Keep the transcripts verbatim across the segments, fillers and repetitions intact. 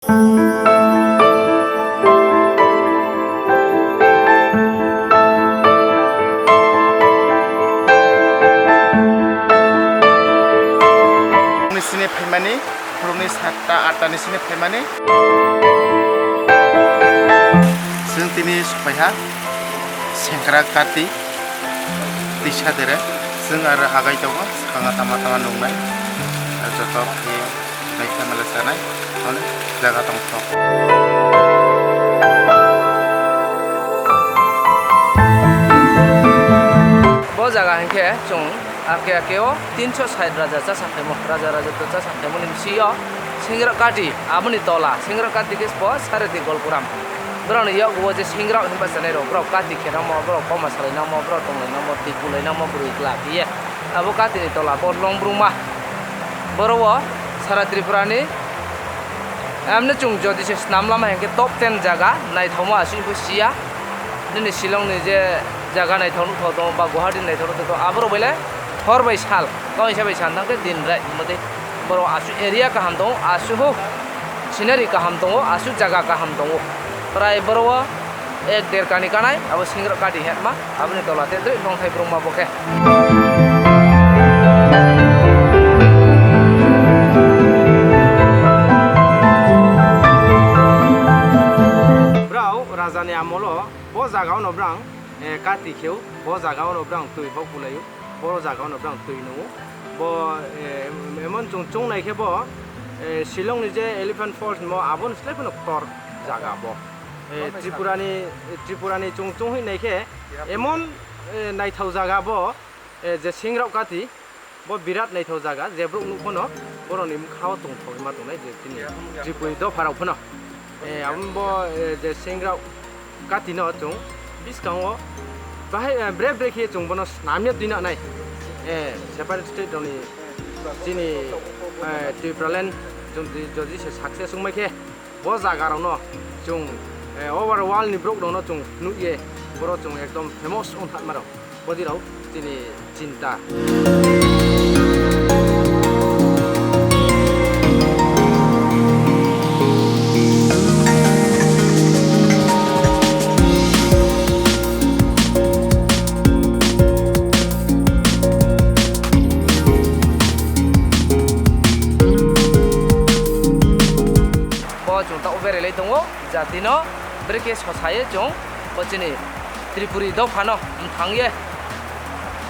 Ni sini phaimani, phuruni satta atta ni sini phaimani. Chwng tini sopaiha Sengkrak Kati tisa dere. Chwng aro agai tongo, swkang tama tama nungnai. Joto khe naikha mela chanai, hwn jaga tongthok. Bo jaga hinkhe chwng ake ake o tinso sait raja chasa phaimo, raja raja to chasa phaimoni bisi o Sengkrak Kati, aboni tola Sengkrak Kati khe bo Sareti Golpuram. Borokni yakgo je Sengkrak hinba chanai rok, borok kati khe nangmo, borok koma salai nangmo, borok tonglai nangmo, twi kulai nangmo, bwrwi kla phiye. Abo katini tola bo Longbruma. Boro o sara Tripura ni amne chwng jodi se snam lama hinkhe top ten jaga naithokma aswk pho siya. Nini Shillong ni je jaga naithok nuthok tongo ba Guwahati naithok nuthok tongo, aborok bai le hor bai sal kaisa bai san thangkhe din rai hwnmadi. Borok aswk area kaham tongo, aswk scenery kaham tongo, aswk jaga kaham tongo. Prai boro o ek der kani kanai abo Sengkrak Kati hema, aboni tola te dre nongthai bruma bo khe. Brao raja ni amolo bo jaga ono brang, eh, kati kheo, bo jaga ono brang twi hok bulaio, bo jaga ono brang twi nungo. Bo, eh, emon chwng chwng nai khe bo, eh, Shillong ni je Elephant Falls mo aboni slai phano kotor jaga bo. Eh, Tripura ni, Tripura ni chwng chwng hoi nai khe emon, eh, naithok jaga bo, eh, je Sengkrak Kati. Bo birat naithok jaga, je borok nuk phano borokni bwkhao tongthok ma tongnai, je chini Tripuri dopharok phano. Eh, abo bo, eh, je Sengkrak Kati no chwng bwskango bahai, eh, bre bre khe chwng bono snamya twina nai. Eh, separate state rokni chini, eh, Tipraland jodi, jodi se success wngmai khe, bo jaga rokno chwng, eh, over world ni borok rokno chwng nukye, borok chwng ekdom famous wngthakma rok. Bodi rok chini chinta. Bo chwng ta o berai lai tongo, jatino brekhe sosaye chwng bo chini Tripuri dophano mthangye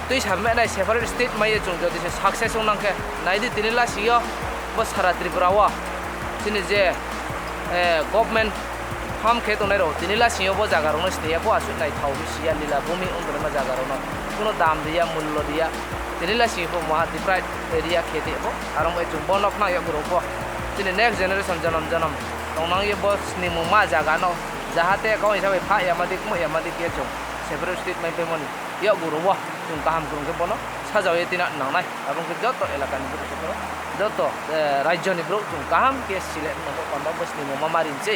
twi sa menai separate state maiye chwng jodi se success wng nangkhe, naidi tini lasio bo sara Tripura o chini je, eh, government farm khe tongnai rok tini lasio bo jaga rokno siniya bo aswk naithok siya lila bumi wng tongma jaga rokno kuno dam riya mullo riya. Tini lasing pho maha deprived area khe tei bo. Arong bai chwng bono khna yakgu rok bo. Chini next generation jonom jonom tongnang ye bo snimung ma jaga no. Jahate kau hisa bai pha yamadik mo yamadik ye chwng separate state mai paimani yakgu rok bo chwng kaham kwrwng khe bono sajao ye tina nangnai. Abong khe joto elaka ni borok joto, eh, rajyo ni borok chwng kaham khe select wngna bo panda bo snimung ma marin se.